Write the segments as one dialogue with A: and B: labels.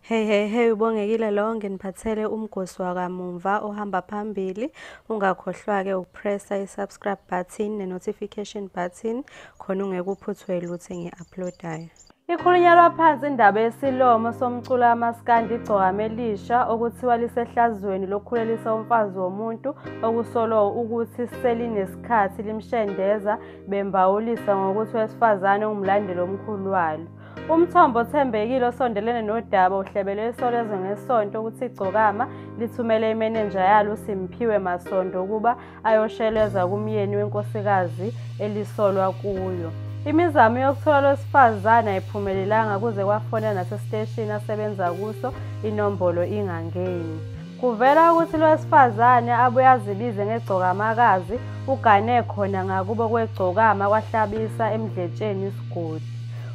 A: Hey hey hey, ubongekile lo nginiphathele umgosi wakamumva ohamba phambili. Ungakhohlwa-ke ukupressa i-subscribe button ne-notification button khona ungeke uphuthwe lutho engi-uploadayo. Ikhulunyelwa phansi indaba yesilomo somculo kamaskandi Igcokama Elisha okuthiwa lisehlazweni lokukhulelisa umfazi womuntu okusolwa ukuthi selinesikhathi limshendeza bembawulisa ngokuthi owesifazane ungumlandeli omkhulu walo. Umthombo othembekile osondelene nodaba uhlebele Isolezwe ngeSonto ukuthi Igcokama lithumele imenenja yalo uSimphiwe Masondo ukuba ayosheleza kumyeni wenkosikazi elisolwa kuyo. Imizamo yokuthola lo wesifazane ayiphumelelanga kuze kwafonela nasesiteshini asebenza kuso inombolo ingangeni. Kuvela ukuthi lo wesifazane abuye azibize ngegcokamakazi ugane khona ngakubo kwegcokama kwaHlabisa eMdletsheni isigodi.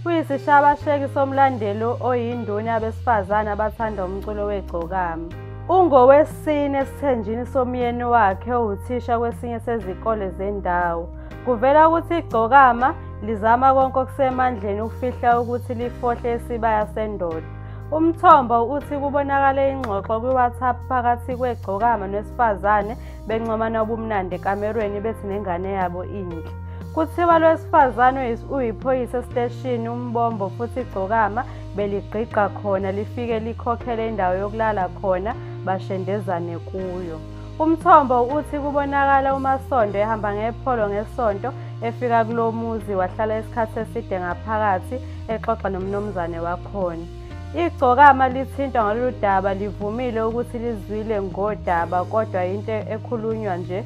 A: Uyisishabasheki somlandeli oyinduna yabesifazane abathanda umculo wegcokama. Ungowesine esithenjini somyeni wakhe owuthisha kwesinye sezikole zendawo. Kuvela ukuthi igcokama lizama konke okusemandleni ukufihla ukuthi lifohle isibaya sendoda. Umthombo uthi kubonakale ingxoxo kwi-WhatsApp phakathi kwegcokama nowesifazane bencomana ubumnandi ekamerweni bethi nengane yabo inhle. Kuthiwa lo wesifazane uyiphoyisa esiteshini uMbombo futhi igcokama beligqigqa khona lifike likhokhele indawo yokulala khona bashendezane kuyo. Umthombo uthi kubonakala uMasondo ehamba ngepholo ngeSonto efika kulo muzi wahlala isikhathi eside ngaphakathi exoxa nomnumzane wakhona. Igcokama lithintwa ngalolu daba livumile ukuthi lizwile ngodaba kodwa into ekhulunywa nje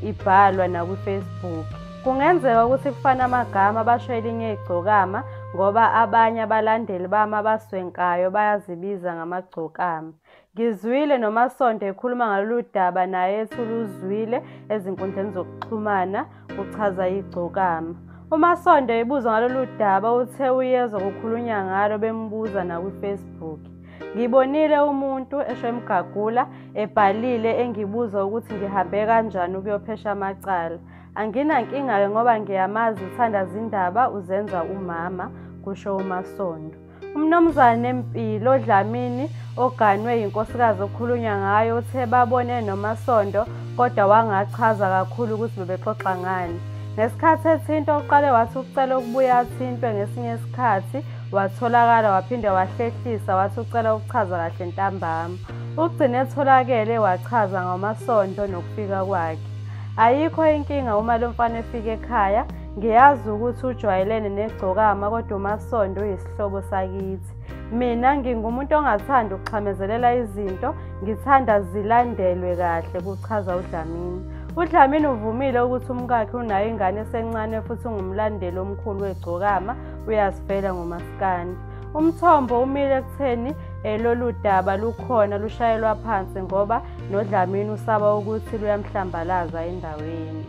A: ibhalwa nakwi-Facebook. Kungenzeka ukuthi kufana amagama basho elinye igcokama ngoba abanye abalandeli bami abaswenkayo bayazibiza ngamagcokama. Ngizwile noMasondo ekhuluma ngalolu daba naye ethula uzwile ezinkundleni zokuxhumana, kuchaza igcokama. UMasondo ebuzwa ngalolu daba uthe uyezwa kukhulunywa ngalo bembuza nakwi-Facebook. Ngibonile umuntu esho emgagula ebhalile engibuza ukuthi ngihambe kanjani ukuyophesha amacala. Anginankinga-ke ngoba ngiyamazi uthanda zindaba uzenza umama, kusho uMasondo. Umnumzane Mpilo Dlamini oganwe yinkosikazi okukhulunywa ngayo uthe babone noMasondo kodwa wangachaza kakhulu ukuthi bebexoxa ngani. Ngesikhathi ethintwa uqale wathi ucela ukubuya athintwe ngesinye isikhathi watholakala waphinde wahlehlisa wathi ucela ukuchaza kahle ntambama. Ugcine etholakele wachaza ngoMasondo nokufika kwakhe. Ayikho inkinga uma lo mfana efika ekhaya, ngiyazi ukuthi ujwayelene negcokama kodwa uMasondo uyisihlobo sakithi. Mina ngingumuntu ongathandi ukuxhamezelela izinto, ngithanda zilandelwe kahle, kuchaza uDlamini. UDlamini uvumile ukuthi umkakhe unayo ingane esencane futhi ungumlandeli omkhulu wegcokama, uyazifela ngomaskandi. Umthombo umile ekutheni lolu daba lukhona lushayelwa phansi ngoba noDlamini usaba ukuthi luyamhlambalaza endaweni.